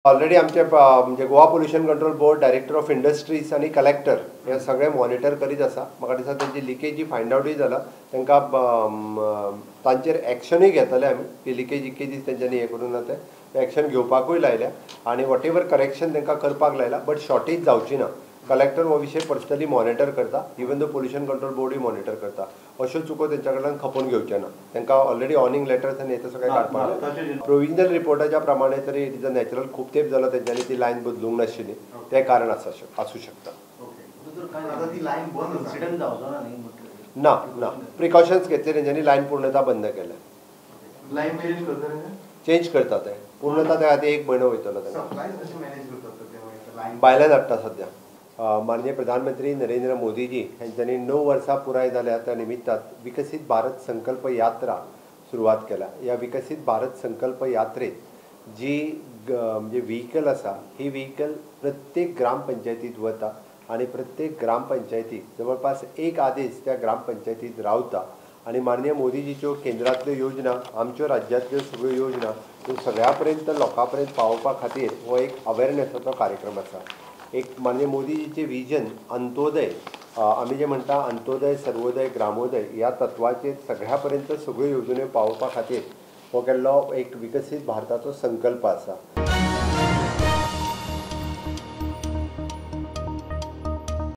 Already आमचे म्हणजे Goa pollution control board, director of industries आनी कलेक्टर हे सगळे मॉनिटर करीत आसा. म्हाका दिसता तेंची लिकेजी फायंड आवटूय जाला, तांकां तांचेर एक्शनूय घेतले आमी की लिकेज इकेजीस तेंच्यांनी हें करूं ना, ते एक्शन घेवपाकूय लायल्या आनी what ever correction तांकां करपाक लायला, बट शॉर्टेज जावची ना. कलेक्टर हो विशय पर्सनली मॉनिटर करता, इवन दो पोल्युशन कंट्रोल बोर्डूय मॉनिटर करता. अश्यो चुको तेंच्या कडल्यान खपोवन घेवचे ना. तांकां ऑलरेडी वॉर्निंग लेटर्स आनी हें सगळें काडपाक लायलां. प्रोविजनल रिपोर्टाच्या प्रमाणे तरी it is a natural, खूब तेंप जालो तेंच्यांनी ती लायन बदलूंक नाशिल्ली, तें कारण आसूं शकता. ना ना, प्रिकॉशन्स घेतले तेंच्यांनी, लायन पूर्णता बंद केल्या. चेंज करता ते पूर्णता, त्या खातीर 1 म्हयनो वयतलो तांकां. भायल्यान हाडटा सद्या. माननीय प्रधानमंत्री नरेंद्र मोदीजी हेंच्यांनी 9 वर्सां पुराय जाल्या त्या निमित्तान विकसीत भारत संकल्प यात्रा सुरवात केल्या. ह्या विकसीत भारत संकल्प यात्रेत जी म्हणजे व्हिकल आसा, ही व्हिकल प्रत्येक ग्रामपंचायतीत वता आनी प्रत्येक ग्रामपंचायतीक जवळपास 1 आदेश त्या ग्रामपंचायतीत रावता आनी माननीय मोदीजीच्यो केंद्रांतल्यो योजना, आमच्यो राज्यांतल्यो सगळ्यो योजना त्यो सगळ्या पर्यंत लोकां पर्यंत पावोवपा खातीर हो एक अवेरनेसाचो कार्यक्रम आसा. एक माननीय मोदीजीचें विजन अंत्योदय, आमी जें म्हणटा अंत्योदय, सर्वोदय, ग्रामोदय ह्या तत्वाचेर सगळ्या पर्यंत सगळ्यो येवजण्यो पावोवपा खातीर हो केल्लो एक विकसीत भारताचो संकल्प आसा.